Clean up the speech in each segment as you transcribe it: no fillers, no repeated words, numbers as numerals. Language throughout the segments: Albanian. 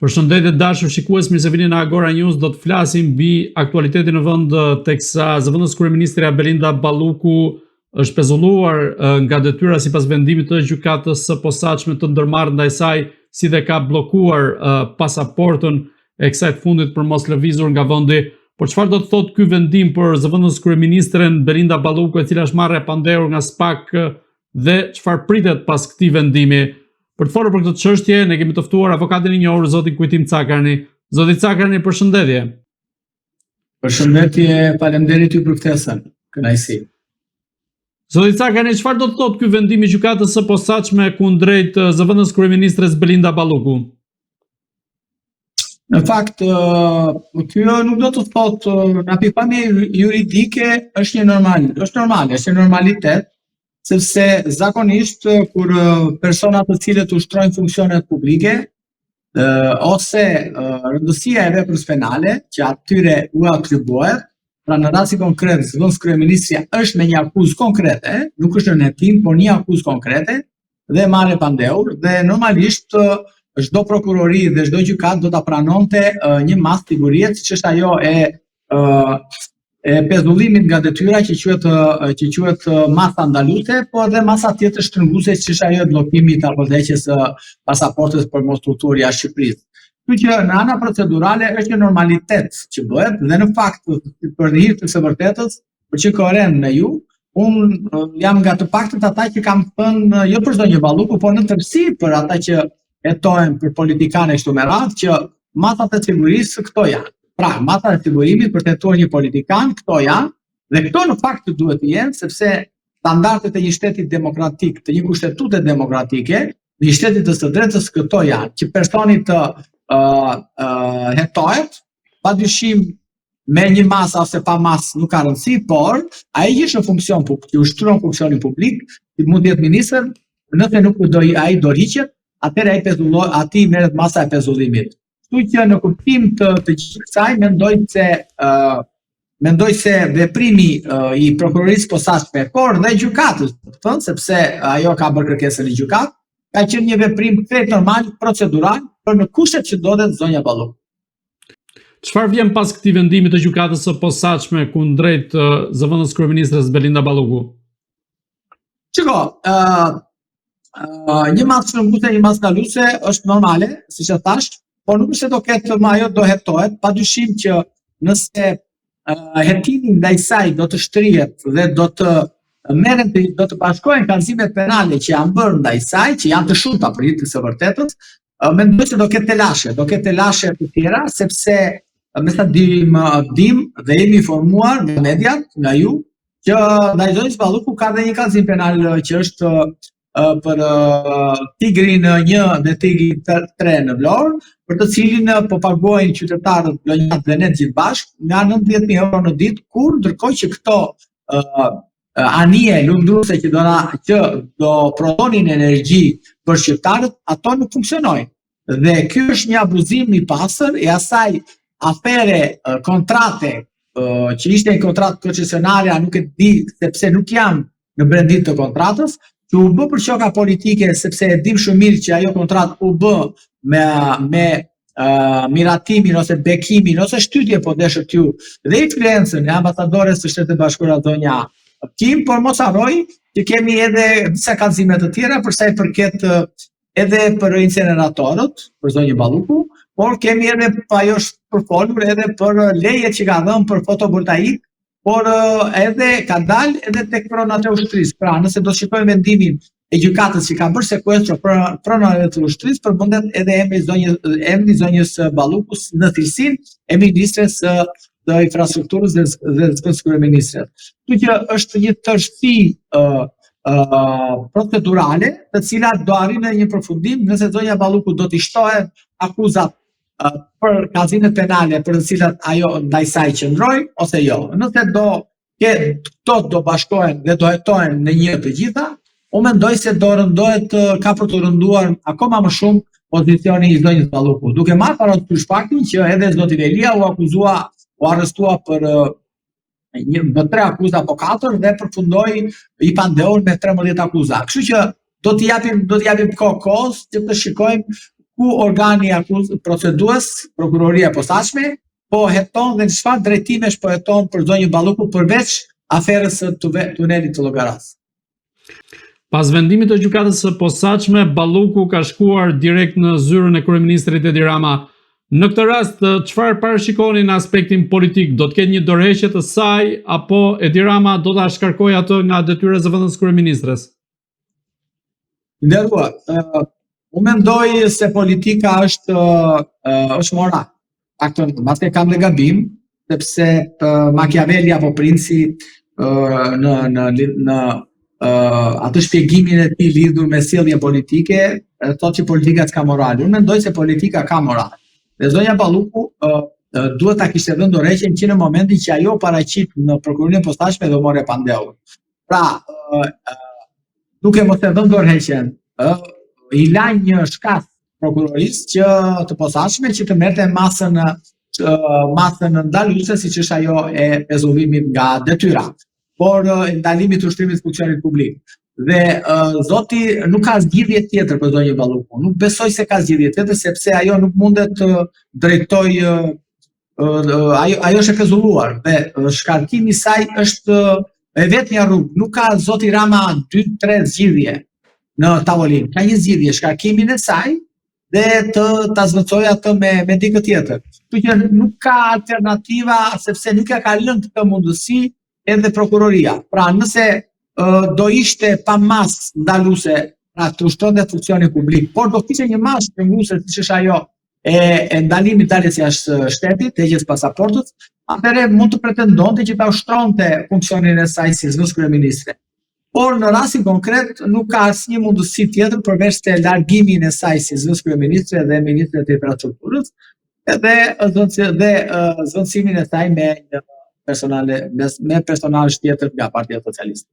Përshëndetje të dashur shikues, mirë se vini në Agora News. Do të flasim mbi aktualitetin në vend teksa zëvendës kryeministrja Belinda Balluku është pezulluar nga detyra sipas vendimit të gjykatës së posaçme të ndërmarrë ndaj saj, si dhe ka bllokuar pasaportën e kësaj të fundit për mos lëvizur nga vendi. Por çfarë do të thotë ky vendim për zëvendës kryeministren Belinda Balluku, e cila është marrë e pandehur nga SPAK dhe çfarë pritet pas këtij vendimi? Për të folur për këtë çështje, ne kemi të ftuar avokatin e njohur zotin Kujtim Cakrani. Zoti Cakrani, përshëndetje. Përshëndetje, faleminderit ju për ftesën. Kënaqësi. Zoti Cakrani, çfarë do të thotë ky vendim i gjykatës së posaçme kundrejt eh, zëvendës kryeministres Belinda Balluku? Në fakt, eh, kjo nuk do të thotë eh, nga pikëpamja juridike është një normal, është normale, është një normalitet, sepse zakonisht kur personat të cilët ushtrojnë funksionet publike ose rëndësia e veprës penale që atyre u atribuohet, pra në rastin konkret zëvendës kryeministrja është me një akuzë konkrete, nuk është në hetim, por një akuzë konkrete dhe e marrë e pandehur dhe normalisht çdo prokurori dhe çdo gjykatë do ta pranonte një masë sigurie siç është ajo e e pezullimit nga detyra që quhet që quhet masa ndaluese, por edhe masa tjetër shtrënguese siç është ajo e bllokimit apo heqjes së pasaportës për mos udhëtuar jashtë Shqipërisë. Kështu që në ana procedurale është një normalitet që bëhet dhe në fakt për hir të së vërtetës, për që koherent me ju, unë jam nga të paktët ata që kam thënë jo për zonjën Balluku, por në tërësi për ata që hetohen për politikanë e kështu me radhë që masat e sigurisë këto janë. Pra, masat e sigurimit për të hetuar një politikan këto janë dhe këto në fakt duhet të jenë sepse standardet e një shteti demokratik, të një kushtetute demokratike, një shteti të së drejtës këto janë, që personi të uh, uh, hetohet, pa dyshim me një masë ose pa masë nuk ka rëndësi, por ai që është në funksion publik, që ushtron funksionin publik, që mund të jetë ministër, nëse nuk do ai dorëhiqet, atëherë ai pezullohet, atij merret masa e pezullimit. Kështu që në kuptim të të gjithë kësaj mendoj se uh, mendoj se veprimi uh, i prokurorisë posaçme, por dhe gjykatës, do të thënë, sepse ajo ka bërë kërkesën në gjykatë, ka qenë një veprim krejt normal, procedural, për në kushtet që ndodhet zonja Balluku. Çfarë vjen pas këtij vendimi të gjykatës së posaçme kundrejt uh, zëvendës kryeministres Belinda Balluku? Shiko, ë uh, uh, një masë shtrënguese, një masë ndaluese është normale, siç e thash, por nuk është se do ketë më ajo do hetohet, padyshim që nëse uh, hetimi ndaj saj do të shtrihet dhe do të merren do të bashkohen kallëzimet penale që janë bërë ndaj saj, që janë të shumta për hir të së vërtetës, Mendoj se do ketë telashe, do ketë telashe të tjera, sepse me sa dim, dim dhe jemi informuar nga mediat, nga ju, që ndaj zonjës Balluku ka dhe një kallëzim penal që është për Tigrin 1 dhe Tigrin 3 në Vlorë, për të cilin po paguajnë qytetarët vlonjatë dhe ne të gjithë bashkë nga 90.000 euro në ditë, kur ndërkohë që këto anije lundruese që do na që do prodhonin energji për shqiptarët, ato nuk funksionojnë. Dhe ky është një abuzim i pastër i asaj afere kontrate që ishte një kontratë koncesionare, a nuk e di sepse nuk jam në brendi të kontratës, që u bë për qoka politike sepse e dim shumë mirë që ajo kontratë u bë me me uh, miratimin ose bekimin ose shtytje po deshët ju dhe influencën e ambasadores së Shteteve të Bashkuara zonja Kim, por mos harroj që kemi edhe disa kallëzime të tjera për sa i përket edhe për inceneratorët, për zonjën Balluku, por kemi edhe pa ajo është përfolur edhe për lejet që ka dhënë për fotovoltaik, por edhe ka dalë edhe tek pronat e ushtrisë. Pra, nëse do të shikojmë vendimin e gjykatës që ka bërë sekuestro për pronat e ushtrisë, përmendet edhe emri zonjës emri zonjës Ballukus në cilësinë e ministres së të infrastrukturës dhe dhe zëvendëskryeministres. Kështu që është një tërësi uh, uh, procedurale, të cilat do arrijnë në një përfundim nëse zonja Balluku do t'i shtohen akuzat uh, për kallëzimet penale për të cilat ajo ndaj saj qëndrojnë ose jo. Nëse do ke këto do bashkohen dhe do hetohen në një të gjitha, unë mendoj se do rëndohet, ka për të rënduar akoma më shumë pozicioni i zonjës Balluku, duke marrë parasysh faktin që edhe zoti Veliaj u akuzua, u arrestua për një me tre akuza apo katër dhe përfundoi i pandehur me 13 akuza. Kështu që do t'i japim do t'i japim kohë kohës që të shikojmë. ku organi akuz procedues, prokuroria e posaçme, po heton dhe në çfarë drejtimesh po heton për zonjën Balluku përveç aferës së tunelit të Llogarasë. Pas vendimit të gjykatës së posaçme, Balluku ka shkuar direkt në zyrën e kryeministrit Edi Rama. Në këtë rast, çfarë parashikoni në aspektin politik? Do të ketë një dorëheqje të saj apo Edi Rama do ta shkarkojë atë nga detyra e zëvendës kryeministres? Nderuar, uh, unë mendoj se politika është uh, është moral. Paktën, mbase kam dhe gabim, sepse uh, Machiavelli apo Princi uh, në në në uh, atë shpjegimin e tij lidhur me sjelljen politike, thotë që politika s'ka moral. Unë mendoj se politika ka moral. Dhe zonja Balluku uh, duhet ta kishte dhënë dorëheqjen që në momentin që ajo paraqit në prokurorinë e posaçme dhe u mor e pandehur. Pra, uh, duke mos e dhënë dorëheqjen, ë i la një shkas prokurorisë që të posaçme që të merrte masën masën ndaluese siç është ajo e pezullimit nga detyra, por e ndalimit të ushtrimit të funksionit publik. Dhe uh, zoti nuk ka zgjidhje tjetër për zonjën Balluku. Nuk besoj se ka zgjidhje tjetër sepse ajo nuk mundet të drejtojë uh, ajo ajo është e pezulluar dhe shkarkimi i saj është e vetmja rrugë. Nuk ka zoti Rama 2-3 zgjidhje në tavolinë. Ka një zgjidhje, shkarkimin e saj dhe të ta zëvendësojë atë me me dikë tjetër. Kështu që nuk ka alternativa sepse nuk ia ka lënë këtë mundësi edhe prokuroria. Pra nëse do ishte pa masë ndaluese, pra të ushtronte funksionin publik, por do kishte një masë shtrënguese siç është ajo e, e ndalimit daljes jashtë shtetit, heqjes pasaportës, atëherë mund të pretendonte që ta ushtronte funksionin e saj si zëvendëskryeministre. Por në rastin konkret nuk ka asnjë mundësi tjetër përveç se largimin e saj si zëvendëskryeministre dhe ministre të infrastrukturës, edhe zëvendësi dhe zëvendësimin e saj me një personale me, me personazh tjetër nga Partia Socialiste.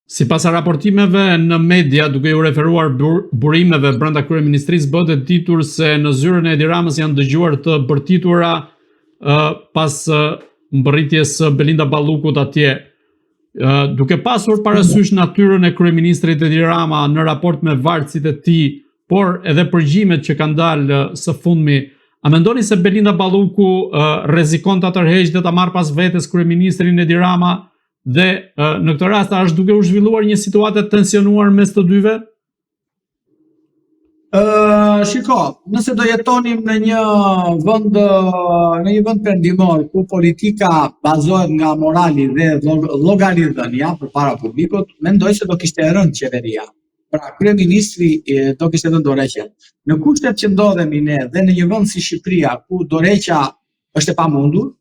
Sipas raportimeve në media, duke iu referuar bur burimeve brenda kryeministrisë, bëhet e ditur se në zyrën e Edi Ramës janë dëgjuar të bërtitura uh, pas uh, mbërritjes së Belinda Ballukut atje. Uh, duke pasur parasysh natyrën e kryeministrit Edi Rama në raport me vartësit e tij, por edhe përgjimet që kanë dalë së fundmi, a mendoni se Belinda Balluku uh, rrezikon ta tërheqë dhe ta marrë pas vetes kryeministrin Edi Rama Dhe në këtë rast a është duke u zhvilluar një situatë e tensionuar mes të dyve? Ë, uh, shiko, nëse do jetonim në një vend në një vend perëndimor ku politika bazohet nga morali dhe llogaridhënia përpara publikut, mendoj se do kishte rënë qeveria. Pra, kryeministri do kishte dhënë dorëheqjen. Në kushtet që ndodhemi ne dhe në një vend si Shqipëria ku dorëheqja është e pamundur,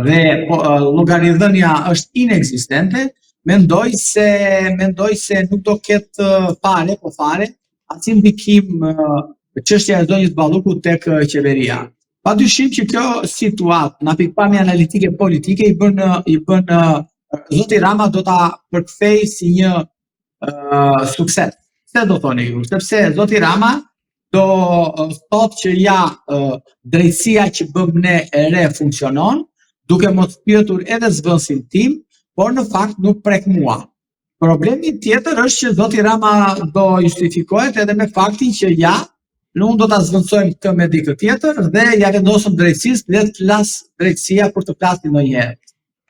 dhe po, llogaridhënia është inekzistente, mendoj se mendoj se nuk do ketë fare, po fare, asnjë ndikim çështja e zonjës Balluku tek qeveria. Pa dyshim që kjo situatë nga pikëpamja analitike politike i bën i bën zoti Rama do ta përkthejë si një uh, sukses. Pse do thoni ju? Sepse zoti Rama do thotë që ja uh, drejtësia që bëmë ne e re funksionon, duke mos pyetur edhe zëvendësin tim, por në fakt nuk prek mua. Problemi tjetër është që zoti Rama do justifikohet edhe me faktin që ja, ne unë do ta zëvendësojmë këtë me dikë tjetër dhe ia vendosëm drejtësisë, le të flasë drejtësia kur të flasë ndonjëherë.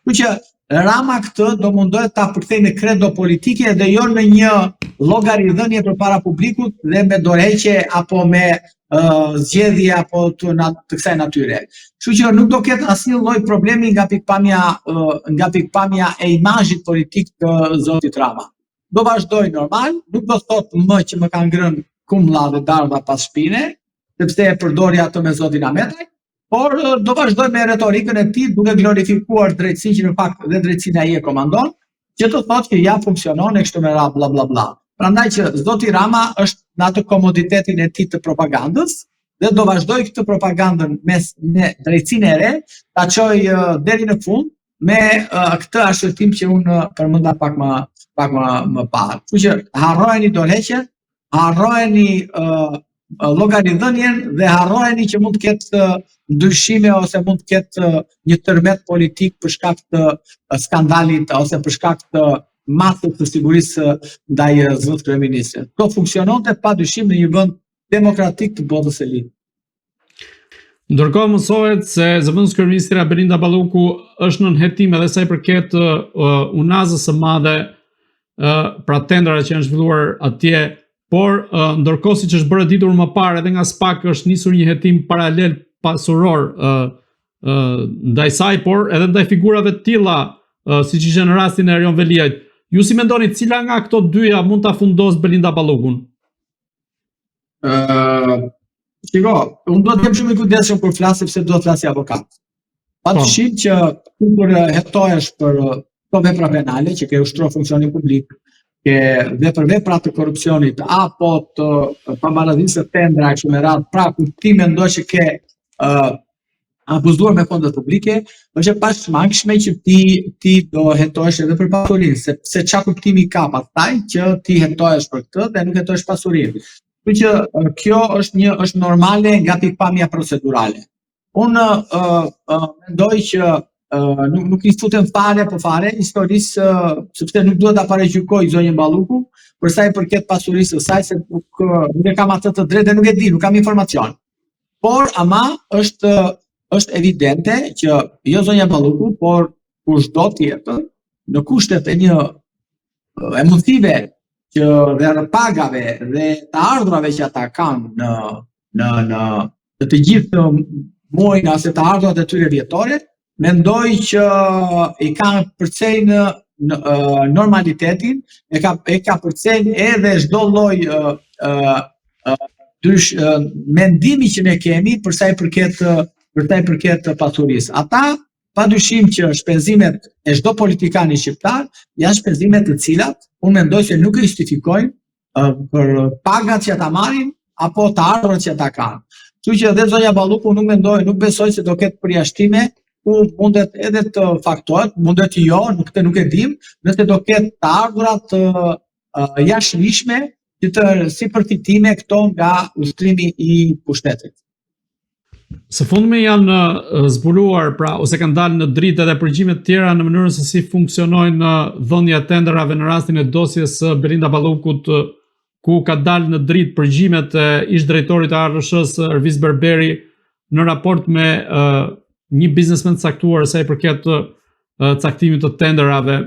Kështu që Rama këtë do mundohet ta përkthejë në kredo politike dhe jo në një llogaridhënie përpara publikut dhe me dorëheqje apo me uh, zgjedhje apo të, na, të kësaj natyre. Kështu që nuk do ketë asnjë lloj problemi nga pikëpamja uh, nga pikëpamja e imazhit politik të zotit Rama. Do vazhdojë normal, nuk do thotë më që më kanë ngrënë kumlla dhe dardha pas shpine, sepse e përdori atë me zotin Ahmetaj, por do vazhdojë me retorikën e tij duke glorifikuar drejtësinë që në fakt dhe drejtësinë ai e komandon, që të thotë që ja funksionon e kështu me radhë bla bla bla. Prandaj që zoti Rama është në atë komoditetin e tij të propagandës dhe do vazhdojë këtë propagandën me me drejtësinë e re, ta çojë deri në fund me uh, këtë arsyetim që unë përmenda pak më pak më më parë. Kështu që harrojeni dorëheqjen, harrojeni uh, llogaridhënien dhe harrojeni që mund të ketë ndryshime ose mund të ketë një tërmet politik për shkak të skandalit ose për shkak të masës të sigurisë ndaj zëvendëskryeministrit. Do funksiononte pa dyshim në një vend demokratik të botës së lirë. Ndërkohë mësohet se zëvendëskryeministrja Belinda Balluku është nën hetim edhe sa i përket uh, unazës së madhe, uh, pra tendera që janë zhvilluar atje, por uh, ndërkohë siç është bërë e ditur më parë edhe nga SPAK është nisur një hetim paralel pasuror uh, uh, ndaj saj, por edhe ndaj figurave të tilla, uh, siç ishte në rastin e Erion Veliajt. Ju si mendoni cila nga këto dyja mund ta fundosë Belinda Ballukun? Ë, uh, shiko, unë do të jem shumë i kujdesshëm kur flas sepse do të flas si avokat. Pa po. dyshim që kur hetohesh për këto vepra penale që ke ushtruar funksionin publik, ke dhe për vepra të korrupsionit apo të pabarazisë së tendera e kështu me radhë, pra kur ti mendon që ke uh, abuzuar me fondet publike, është e pashmangshme që ti ti do hetohesh edhe për pasurinë, sepse ça kuptimi ka pastaj që ti hetohesh për këtë dhe nuk hetohesh pasurinë. Kështu që kjo është një është normale nga pikëpamja procedurale. Unë uh, uh, mendoj që uh, nuk nuk i futem fare po fare historisë uh, sepse nuk dua ta paragjykoj zonjën Balluku për sa i përket pasurisë së saj se nuk nuk e kam atë të drejtë dhe nuk e di, nuk kam informacion. Por ama është është evidente që jo zonja Balluku, por kushdo tjetër në kushtet e një e mundësive që dhe pagave dhe të ardhurave që ata kanë në në në në të gjithë muajin ose të ardhurat e tyre vjetore, mendoj që i kanë përcejnë në normalitetin, e ka e ka përcejnë edhe çdo lloj ndrysh mendimi që ne kemi për sa i përket për sa i përket pasurisë. Ata pa dyshim që shpenzimet e çdo politikani shqiptar janë shpenzime të cilat unë mendoj se nuk e justifikojnë për pagat që ata marrin apo të ardhurat që ata kanë. Kështu që edhe zonja Balluku nuk mendoj, nuk besoj se do ketë përjashtime ku mundet edhe të faktohet, mundet jo, nuk këtë nuk e dim, nëse do ketë të ardhura të uh, jashtëligjshme që të si përfitime këto nga ushtrimi i pushtetit. Së fundmi janë zbuluar, pra, ose kanë dalë në dritë edhe përgjime të tjera në mënyrën se si funksionojnë dhënia e tenderave në rastin e dosjes së Belinda Ballukut, ku ka dalë në dritë përgjimet e ish drejtorit të ARRSH-së Ervis Berberi në raport me uh, një biznesmen të caktuar sa i përket uh, caktimit të tenderave.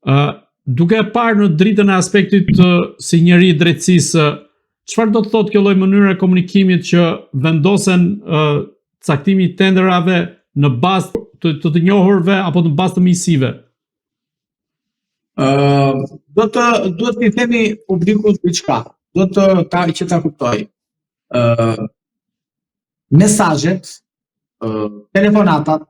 Ë uh, duke e parë në dritën e aspektit të si njeri i drejtësisë, çfarë do të thotë kjo lloj mënyre e komunikimit që vendosen uh, caktimi i tenderave në bazë të të, të njohurve apo në bazë të miqësive? Ë uh, do të duhet t'i themi publikut diçka. Do të ta që ta kuptoj. Ë uh, mesazhet, uh, telefonatat,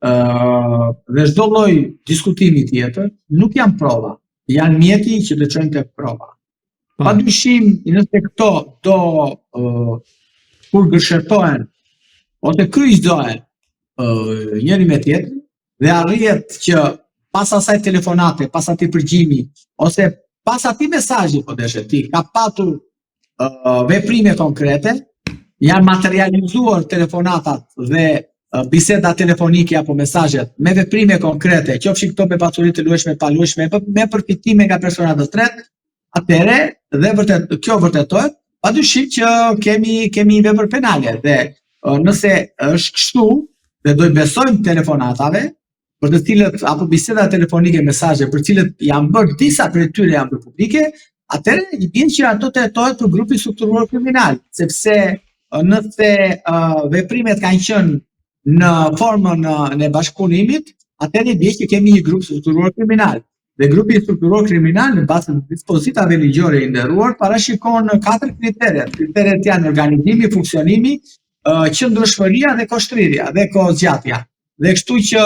dhe çdo lloj diskutimi tjetër nuk janë prova, janë mjeti që të çojnë tek prova. Po. Pa dyshim, nëse këto do uh, kur gërshetohen ose kryqëzohen uh, njëri me tjetrin dhe arrihet që pas asaj telefonate, pas atij përgjimi ose pas atij mesazhi po deshe ti, ka patur veprime konkrete, janë materializuar telefonatat dhe biseda telefonike apo mesazhet me veprime konkrete, qofshin këto me pasuri të luajtshme, paluajtshme, me përfitime nga persona të tretë, atëherë dhe vërtet kjo vërtetohet, padyshim që kemi kemi një vepër penale dhe nëse është kështu dhe do i besojmë telefonatave, për të cilët apo biseda telefonike, mesazhe për të cilët janë bërë disa prej tyre janë bërë publike, atëherë i bie që ato të hetohet për grup i strukturuar kriminal, sepse nëse uh, veprimet kanë qenë në formën e bashkëpunimit, atëherë i bie që kemi një grup strukturuar kriminal. Dhe grupi i strukturuar kriminal në bazë të dispozitave ligjore i nderuar parashikon katër kritere. Kriteret janë organizimi, funksionimi, qëndrueshmëria dhe kohështrirja dhe kohëzgjatja. Dhe kështu që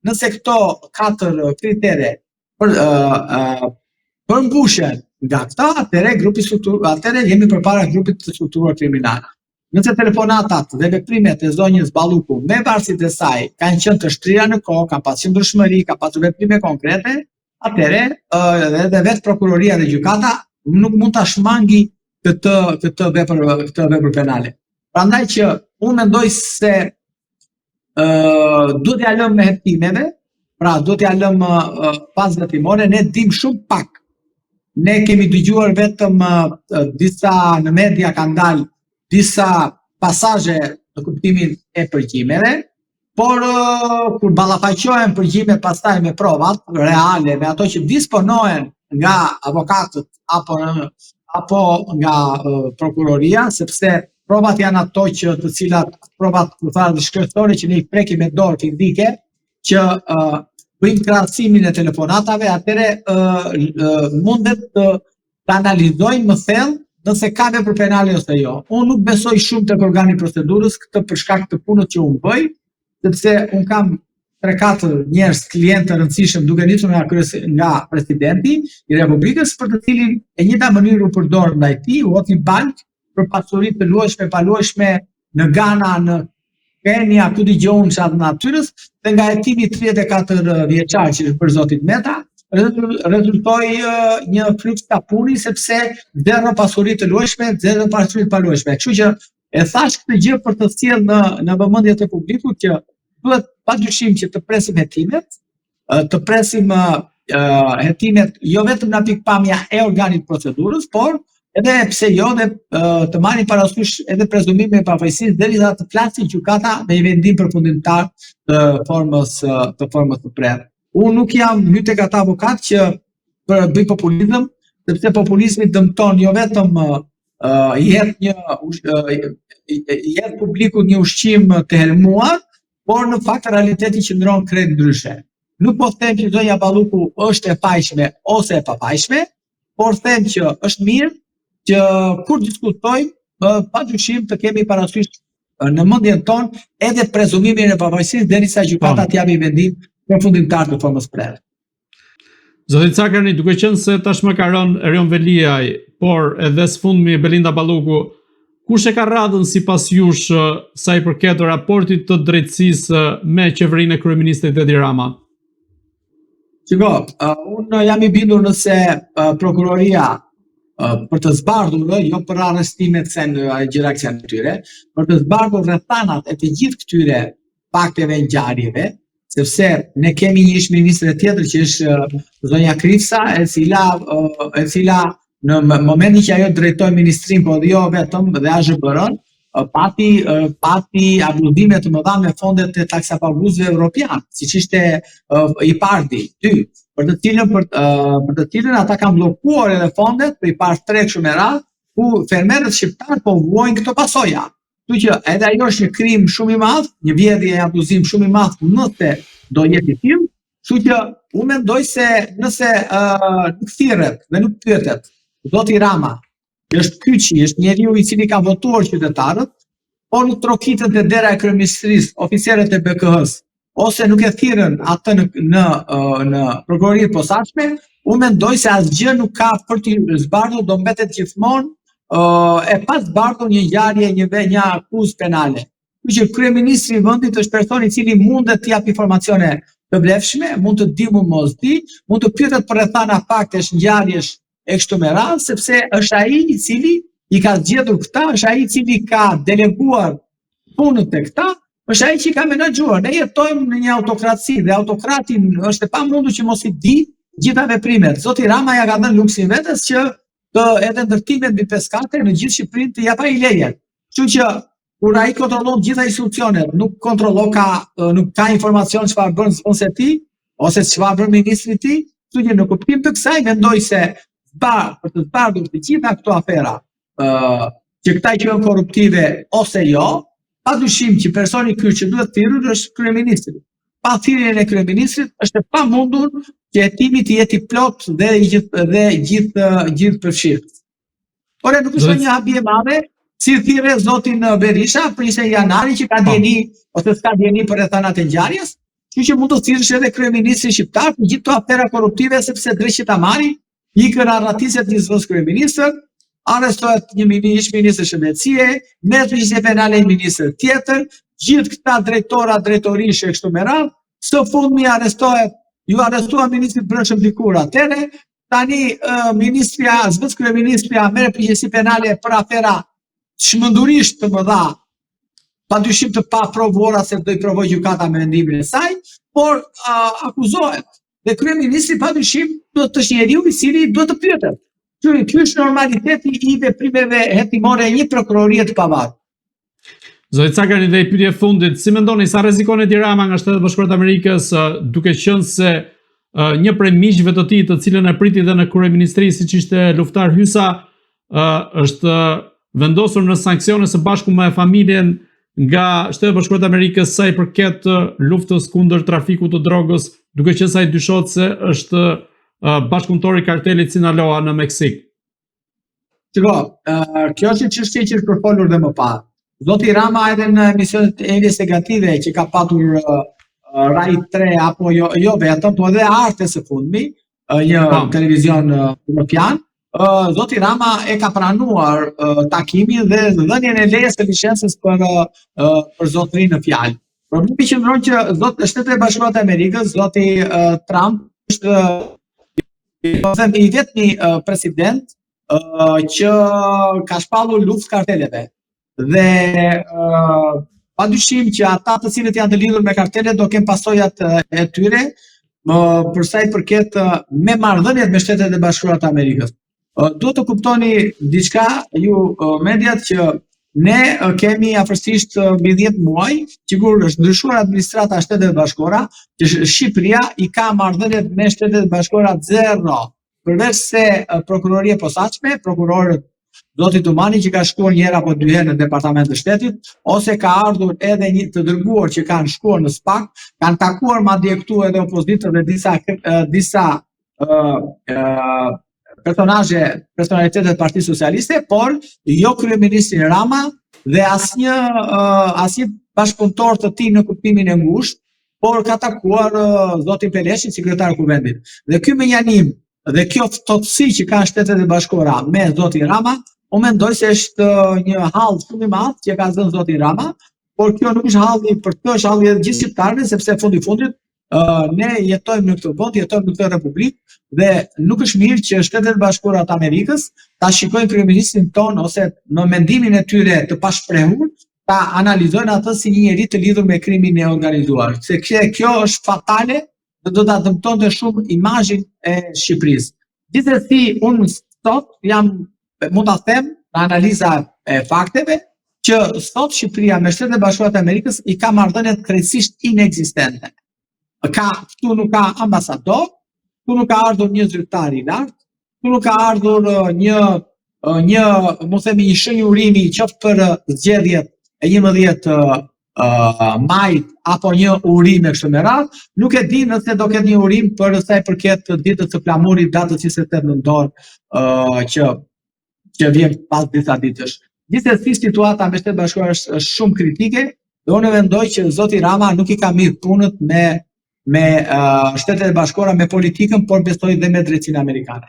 nëse këto katër kritere për uh, uh, përmbushen nga këta, atëherë grupi struktur, atëherë jemi përpara grupit të strukturuar kriminal. Nëse telefonatat dhe veprimet e zonjës Balluku me vartësit e saj kanë qenë të shtrira në kohë, kanë pasur qëndrueshmëri, kanë pasur veprime konkrete, atëherë edhe edhe vetë prokuroria dhe gjykata nuk mund ta shmangi këtë këtë vepër këtë vepër penale. Prandaj që unë mendoj se ë duhet t'ia lëmë hetimeve, pra duhet t'ia lëmë fazën hetimore, ne dim shumë pak. Ne kemi dëgjuar vetëm disa në media kanë dalë disa pasazhe në kuptimin e përgjimeve, por kur ballafaqohen përgjimet pastaj me provat reale, me ato që disponohen nga avokatët apo apo nga prokuroria, sepse provat janë ato që të cilat provat kur thanë shkresore që ne i prekim me dorë fizike, që uh, bëjmë krahasimin e telefonatave, atëherë uh, uh, mundet të, të analizojmë më thellë nëse ka vepër penale ose jo. Unë nuk besoj shumë tek organi i procedurës këtë për shkak të punës që unë bëj, sepse unë kam 3-4 njerëz klientë të rëndësishëm duke nisur nga kryesi, nga presidenti i Republikës për të cilin e njëjta mënyrë u përdor ndaj tij, u hodh një baltë për pasuri të luajshme, paluajshme në Gana, në Kenia, ku di unë çfarë natyrës, dhe nga hetimi 34 vjeçar që është bërë zotit Meta, rezultoi një fluks sapuni sepse zero pasuri të luajshme, zero pasuri të paluajshme. Kështu që e thash këtë gjë për të sjellë në në vëmendje të publikut që duhet padyshim që të presim hetimet, të presim hetimet jo vetëm nga pikëpamja e organit procedurës, por edhe pse jo dhe të marrin parasysh edhe prezumimin e pafajësisë derisa të flasë gjykata me një vendim përfundimtar të formës të formës së prerë. Unë nuk jam hy tek ata avokat që për bëj populizëm, sepse populizmi dëmton jo vetëm uh, i jep një uh, i jep publikut një ushqim të helmuar, por në fakt realiteti qëndron krejt ndryshe. Nuk po them që zonja Balluku është e fajshme ose e pafajshme, por them që është mirë që kur diskutojmë, pa dyshim të kemi parasysh në mendjen tonë edhe prezumimin e pafajësisë derisa gjykata të japë vendim përfundimtar të formës prerë. Zoti Cakrani, duke qenë se tashmë ka rënë Erion Veliaj, por edhe së fundmi Belinda Balluku, kush e ka radhën sipas jush sa i përket raportit të drejtësisë me qeverinë e kryeministrit Edi Rama? Shiko, uh, unë jam i bindur nëse uh, prokuroria uh, për të zbardhur, jo për arrestimet se në gjëra kësaj natyre, për të zbardhur rrethanat e të gjithë këtyre fakteve ngjarjeve, sepse ne kemi një ish ministre tjetër që është zonja Krifca, e cila e cila në momentin që ajo drejtoi ministrinë, por jo vetëm dhe AZHBR-n, pati pati abuzime të mëdha me fondet e taksapaguesve evropian, siç ishte IPARD-i 2, për të cilën për, për të cilën ata kanë bllokuar edhe fondet për IPARD 3 kështu me radhë, ku fermerët shqiptarë po vuajnë këto pasoja. Kështu që edhe ajo është një krim shumë i madh, një vjedhje e abuzim shumë i madh nëse do jetë i tillë. Kështu që unë mendoj se nëse uh, nuk thirret dhe nuk pyetet zoti Rama, që është kyçi, është njeriu i cili ka votuar qytetarët, po nuk trokitën te dera e kryeministrisë oficerët e BKH-s, ose nuk e thirrën atë në në në prokurori të posaçme, unë mendoj se asgjë nuk ka për të zbardhur, do mbetet gjithmonë uh, e pazbardhur një ngjarje, një ve, një akuzë penale. Kështu që kryeministri i vendit është personi i cili mundet të japë informacione të vlefshme, mund të di mund mos di, mund të pyetet për rrethana faktesh, ngjarjesh e kështu me radhë, sepse është ai i cili i ka zgjedhur këta, është ai i cili ka deleguar punët te këta, është ai që i ka menaxhuar. Ne jetojmë në një autokraci dhe autokrati është e pamundur që mos i di gjitha veprimet. Zoti Rama ja ka dhënë luksin vetes që të edhe ndërtimet mbi 5 kate në gjithë Shqipërinë të japë ai leje. Kështu që kur ai kontrollon gjitha institucionet, nuk kontrollon ka nuk ka informacion çfarë bën zëvendësi i tij ose çfarë bën ministri i tij, kështu që në kuptim të kësaj mendoj se zba për të zbardhur të gjitha këto afera, ë që këta quhen korruptive ose jo, pa dyshim që personi kyç që duhet thirrur është kryeministri. Pa thirrjen e kryeministrit është e pamundur që hetimi të jetë i plotë dhe i gjithë dhe gjithë gjithëpërfshirës. Ore nuk është një habi e madhe, si thirre zotin Berisha për 21 janarin që ka po. dijeni ose s'ka dijeni për rrethanat e ngjarjes, kështu që mund të thirrësh edhe kryeministrin shqiptar për gjithë këto afera korruptive sepse dreqi ta marri, ikën arratiset një zëvendëskryeministër, arrestohet një ish ministër shëndetësie, merr përgjegjësi penale një ministër tjetër, gjithë këta drejtora, drejtorish e kështu me radhë, së fundmi arrestohet, ju arrestua ministri i brendshëm dikur atëherë, tani ministrja, zëvendëskryeministrja merr përgjegjësi penale për afera çmendurisht të mëdha, pa dyshim të paprovuara se do i provojë gjykata me vendimin e saj, por uh, akuzohet. Dhe kryeministri pa dyshim duhet të është njeriu i cili duhet të pyetet. Ky ky është normaliteti i veprimeve hetimore e një prokurorie të pavarur. Zoti Cakrani dhe një pyetje e fundit, si mendoni sa rrezikon Edi Rama nga Shtetet e Bashkuara të Amerikës, duke qenë se një prej miqve të tij, të cilën e priti dhe në kryeministri, siç ishte Luftar Hysa, është vendosur në sanksione së bashku me familjen nga Shtetet e Bashkuara të Amerikës sa i përket luftës kundër trafikut të drogës, duke qenë se ai dyshohet se është bashkëpunëtor i kartelit Sinaloa në Meksikë. Shiko, kjo është një çështje që është përfolur dhe më parë. Zoti Rama edhe në emisionet investigative që ka patur Rai 3 apo jo, jo vetëm, po edhe Arte së fundmi, një po. televizion europian, Zoti Rama e ka pranuar takimin dhe dhënien e lejes së licencës për për zotërinë në fjalë. Problemi qëndron që zot Shtetet e Bashkuara të Amerikës, zoti Trump është po them i vetmi president që ka shpallur luftë karteleve. Dhe pa dyshim që ata të cilët janë të lidhur me kartelet do kenë pasojat e tyre më për sa i përket me marrëdhëniet me Shtetet e Bashkuara të Amerikës. Duhet të kuptoni diçka ju mediat që ne kemi afërsisht mbi 10 muaj që kur është ndryshuar administrata e Shteteve të Bashkuara, që Shqipëria i ka marrëdhëniet me Shtetet e Bashkuara zero. Përveç se prokuroria e posaçme, prokurorët zoti Dumani që ka shkuar një herë apo dy herë në Departament të Shtetit, ose ka ardhur edhe një të dërguar që kanë shkuar në SPAK, kanë takuar madje këtu edhe opozitën dhe disa disa uh, personazhe, personalitete të Partisë Socialiste, por jo kryeministrin Rama dhe asnjë uh, asnjë bashkëpunëtor të tij në kuptimin e ngushtë, por ka takuar uh, zotin Peleshi si kryetar i Kuvendit. Dhe ky mënjanim dhe kjo ftohtësi që kanë Shtetet e Bashkuara me zotin Rama, unë mendoj se është një hall shumë i madh që ka zënë zotin Rama, por kjo nuk është halli për të, është halli edhe gjithë shqiptarëve, sepse fundi fundit uh, ne jetojmë në këtë vend, jetojmë në këtë republikë dhe nuk është mirë që Shtetet e Bashkuara të Amerikës ta shikojnë kryeministrin tonë ose në mendimin e tyre të pashprehur ta analizojnë atë si një njeri të lidhur me krimin e organizuar, se kjo, kjo është fatale dhe do ta dëmtonte shumë imazhin e Shqipërisë. Gjithsesi, unë sot jam, mund ta them, në analiza e fakteve, që sot Shqipëria me Shtetet e Bashkuara të Amerikës i ka marrëdhëniet krejtësisht inekzistente. Ka, këtu nuk ka ambasador, këtu nuk ka ardhur një zyrtar i lartë, këtu nuk ka ardhur një një, mund të themi një shenjë urimi qoftë për zgjedhjet e 11 uh, majit apo një urim e kështu me radhë, nuk e di nëse do ketë një urim për sa i përket ditës së flamurit datës 28 nëntor uh, që që vjen pas disa ditësh. Gjithsesi situata me Shtetet e Bashkuara është, është shumë kritike dhe unë mendoj që zoti Rama nuk i ka mirë punët me me uh, Shtetet e Bashkuara, me politikën, por besoj dhe me drejtësinë amerikane.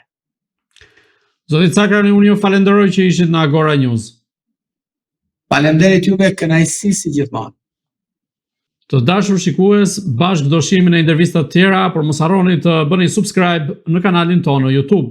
Zoti Cakrani, unë ju falenderoj që ishit në Agora News. Faleminderit juve, kënaqësi si gjithmonë. Të dashur shikues, bashkë do shihemi në intervista të tjera, por mos harroni të bëni subscribe në kanalin tonë në YouTube.